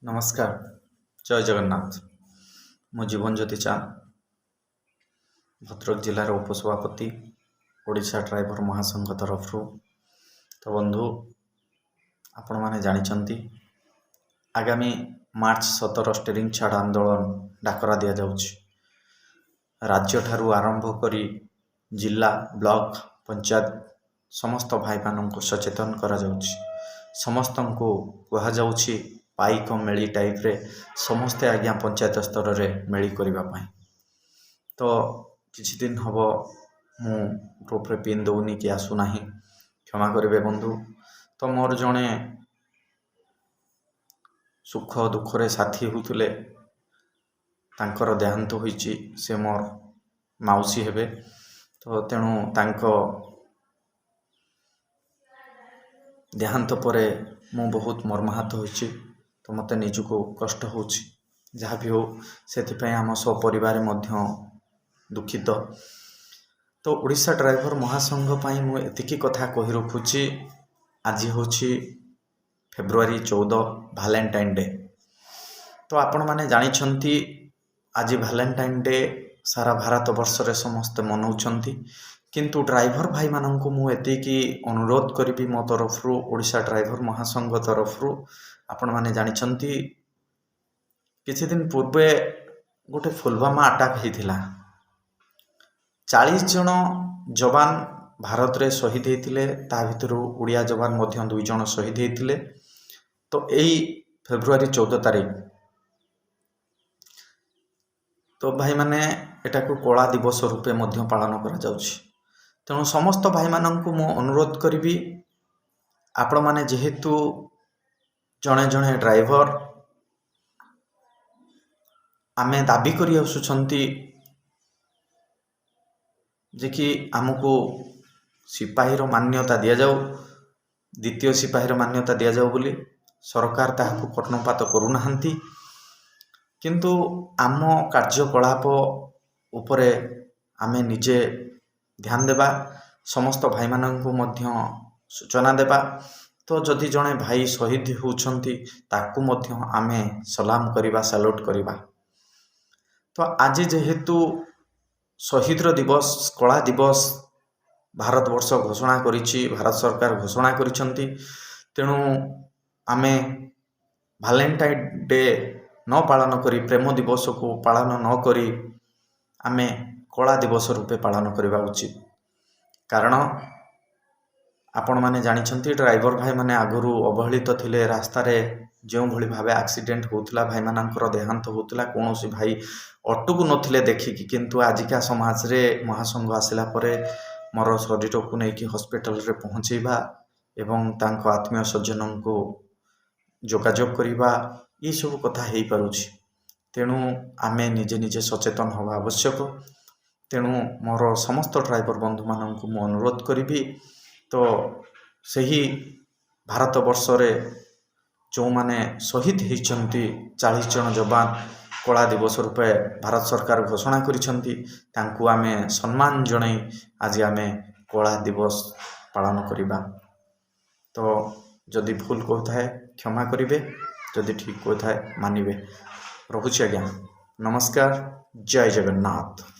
ନମସ୍କାର, ଜୟ ଜଗନ୍ନାଥ। ମୁଁ ଜୀବନଜ୍ୟୋତି ଚାନ୍ଦ, ଭଦ୍ରକ ଜିଲ୍ଲାର ଉପସଭାପତି, ଓଡ଼ିଶା ଡ୍ରାଇଭର ମହାସଂଘ ତରଫରୁ। ତ ବନ୍ଧୁ, ଆପଣମାନେ ଜାଣିଛନ୍ତି, ଆଗାମୀ ମାର୍ଚ୍ଚ 17 ଷ୍ଟେରିଂ ଛାଡ଼ ଆନ୍ଦୋଳନ ଡାକରା ଦିଆଯାଉଛି। ରାଜ୍ୟଠାରୁ ଆରମ୍ଭ କରି ଜିଲ୍ଲା, ବ୍ଲକ, ପଞ୍ଚାୟତ ସମସ୍ତ ଭାଇମାନଙ୍କୁ ସଚେତନ କରାଯାଉଛି। ସମସ୍ତଙ୍କୁ କୁହାଯାଉଛି ପାଇକ ମେଳି ଟାଇପ୍ରେ ସମସ୍ତେ ଆଜ୍ଞା ପଞ୍ଚାୟତ ସ୍ତରରେ ମେଳି କରିବା ପାଇଁ। ତ କିଛି ଦିନ ହେବ ମୁଁ ଗ୍ରୁପ୍ରେ ପିନ୍ ଦେଉନି କି ଆସୁନାହିଁ, କ୍ଷମା କରିବେ ବନ୍ଧୁ। ତ ମୋର ଜଣେ ସୁଖ ଦୁଃଖରେ ସାଥୀ ହେଉଥିଲେ, ତାଙ୍କର ଦେହାନ୍ତ ହୋଇଛି। ସେ ମୋର ମାଉସୀ ହେବେ। ତ ତେଣୁ ତାଙ୍କ ଦେହାନ୍ତ ପରେ ମୁଁ ବହୁତ ମର୍ମାହତ ହୋଇଛି। ତ ମୋତେ ନିଜକୁ କଷ୍ଟ ହେଉଛି। ଯାହା ବି ହେଉ, ସେଥିପାଇଁ ଆମ ସପରିବାର ମଧ୍ୟ ଦୁଃଖିତ। ତ ଓଡ଼ିଶା ଡ୍ରାଇଭର ମହାସଂଘ ପାଇଁ ମୁଁ ଏତିକି କଥା କହି ରଖୁଛି, ଆଜି ହେଉଛି ଫେବୃଆରୀ 14, ଭାଲେଣ୍ଟାଇନ୍ ଡେ। ତ ଆପଣମାନେ ଜାଣିଛନ୍ତି, ଆଜି ଭାଲେଣ୍ଟାଇନ୍ ଡେ ସାରା ଭାରତ ବର୍ଷରେ ସମସ୍ତେ ମନାଉଛନ୍ତି। କିନ୍ତୁ ଡ୍ରାଇଭର ଭାଇମାନଙ୍କୁ ମୁଁ ଏତିକି ଅନୁରୋଧ କରିବି ମୋ ତରଫରୁ, ଓଡ଼ିଶା ଡ୍ରାଇଭର ମହାସଂଘ ତରଫରୁ। ଆପଣମାନେ ଜାଣିଛନ୍ତି, କିଛି ଦିନ ପୂର୍ବେ ଗୋଟେ ପୁଲୱାମା ଆଟାକ୍ ହେଇଥିଲା। 40 ଜଣ ଯବାନ ଭାରତରେ ଶହୀଦ ହେଇଥିଲେ। ତା ଭିତରୁ ଓଡ଼ିଆ ଯବାନ ମଧ୍ୟ ଦୁଇ ଜଣ ଶହୀଦ ହେଇଥିଲେ। ତ ଏଇ ଫେବୃଆରୀ 14 ତାରିଖ, ତ ଭାଇମାନେ, ଏଟାକୁ କଳା ଦିବସ ରୂପେ ମଧ୍ୟ ପାଳନ କରାଯାଉଛି। ତେଣୁ ସମସ୍ତ ଭାଇମାନଙ୍କୁ ମୁଁ ଅନୁରୋଧ କରିବି, ଆପଣମାନେ ଯେହେତୁ ଜଣେ ଜଣେ ଡ୍ରାଇଭର, ଆମେ ଦାବି କରି ଆସୁଛନ୍ତି ଯେ କି ଆମକୁ ସିପାହୀର ମାନ୍ୟତା ଦିଆଯାଉ, ଦ୍ୱିତୀୟ ସିପାହୀର ମାନ୍ୟତା ଦିଆଯାଉ ବୋଲି। ସରକାର ତାହାକୁ କର୍ଣ୍ଣପାତ କରୁନାହାନ୍ତି। କିନ୍ତୁ ଆମ କାର୍ଯ୍ୟକଳାପ ଉପରେ ଆମେ ନିଜେ ଧ୍ୟାନ ଦେବା, ସମସ୍ତ ଭାଇମାନଙ୍କୁ ମଧ୍ୟ ସୂଚନା ଦେବା। ତ ଯଦି ଜଣେ ଭାଇ ଶହୀଦ ହେଉଛନ୍ତି, ତାକୁ ମଧ୍ୟ ଆମେ ସଲାମ କରିବା, ସାଲ୍ୟୁଟ୍ କରିବା। ତ ଆଜି ଯେହେତୁ ଶହୀଦର ଦିବସ, କଳା ଦିବସ ଭାରତବର୍ଷ ଘୋଷଣା କରିଛି, ଭାରତ ସରକାର ଘୋଷଣା କରିଛନ୍ତି, ତେଣୁ ଆମେ ଭାଲେଣ୍ଟାଇନ୍ ଡେ ନ ପାଳନ କରି, ପ୍ରେମ ଦିବସକୁ ପାଳନ ନ କରି ଆମେ କଳା ଦିବସ ରୂପେ ପାଳନ କରିବା ଉଚିତ। କାରଣ ଆପଣମାନେ ଜାଣିଛନ୍ତି, ଡ୍ରାଇଭର ଭାଇମାନେ ଆଗରୁ ଅବହେଳିତ ଥିଲେ। ରାସ୍ତାରେ ଯେଉଁଭଳି ଭାବେ ଆକ୍ସିଡେଣ୍ଟ ହେଉଥିଲା, ଭାଇମାନଙ୍କର ଦେହାନ୍ତ ହେଉଥିଲା, କୌଣସି ଭାଇ ଅଟକୁ ନଥିଲେ ଦେଖିକି। କିନ୍ତୁ ଆଜିକା ସମାଜରେ ମହାସଂଘ ଆସିଲା ପରେ ମର ଶରୀରକୁ ନେଇକି ହସ୍ପିଟାଲରେ ପହଞ୍ଚେଇବା ଏବଂ ତାଙ୍କ ଆତ୍ମୀୟ ସ୍ୱଜନଙ୍କୁ ଯୋଗାଯୋଗ କରିବା, ଏସବୁ କଥା ହେଇପାରୁଛି। ତେଣୁ ଆମେ ନିଜେ ନିଜେ ସଚେତନ ହେବା ଆବଶ୍ୟକ। ତେଣୁ ମୋର ସମସ୍ତ ଡ୍ରାଇଭର ବନ୍ଧୁମାନଙ୍କୁ ମୁଁ ଅନୁରୋଧ କରିବି, ତ ସେହି ଭାରତବର୍ଷରେ ଯେଉଁମାନେ ଶହୀଦ ହେଇଛନ୍ତି, 40 ଜଣ ଯବାନ, କଳା ଦିବସ ରୂପେ ଭାରତ ସରକାର ଘୋଷଣା କରିଛନ୍ତି, ତାଙ୍କୁ ଆମେ ସମ୍ମାନ ଜଣାଇ ଆଜି ଆମେ କଳା ଦିବସ ପାଳନ କରିବା। ତ ଯଦି ଭୁଲ କହୁଥାଏ କ୍ଷମା କରିବେ, ଯଦି ଠିକ୍ କହୁଥାଏ ମାନିବେ। ରହୁଛି ଆଜ୍ଞା, ନମସ୍କାର, ଜୟ ଜଗନ୍ନାଥ।